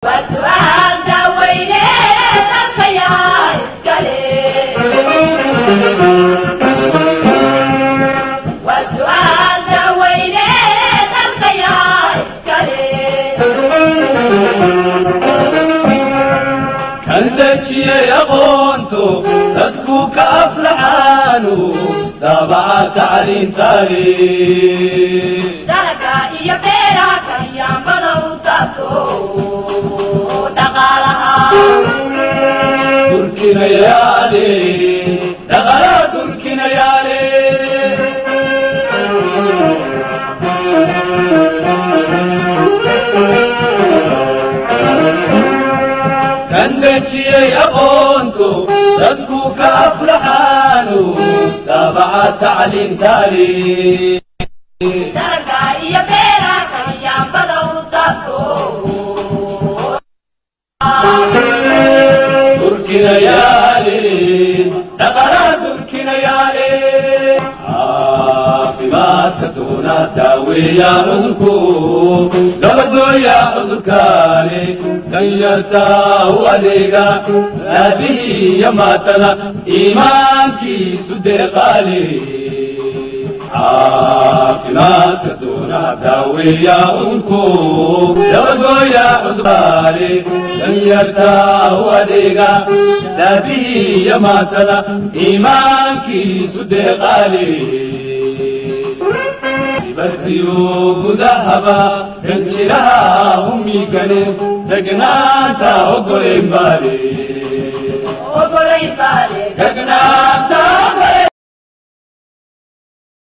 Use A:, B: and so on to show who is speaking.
A: Waa su'aal daaweyne, dalkayaa iskale? Waa su'aal daaweyne, dalkayaa iskale?
B: Kan dejiyey aqoonto dadku ka aflaxaanu daabaca tacliintaali.
A: Dalaga iyo beeraha kayaambada u taabto dhaqaalaha.
B: Durkinayaale dhaqalaha durkinayaale. Kan dejiyey aqoonto dadku ka aflaxaanu daabaca tacliintaali.
A: Dalaga iyo beeraha kayaambada u taabto
B: durkinayaale dhaqalaha durkinayaale. Caafimaadka doona daaweeya cudurku gabagooya cudurkaani, danyarta u adeega aabihii iyo maatada iimaankiisu deeqaale. Caafimaadka doona daaweeya cudurku gabagooya cudurkaani, danyarta u adeega daabihii iyo maatada iimaankiisu deeqaale. Dibadiyo gudahaba danjiraha humigane degnaanta ogoleen baale.
A: Ogolayn baale.
B: Degnaanta.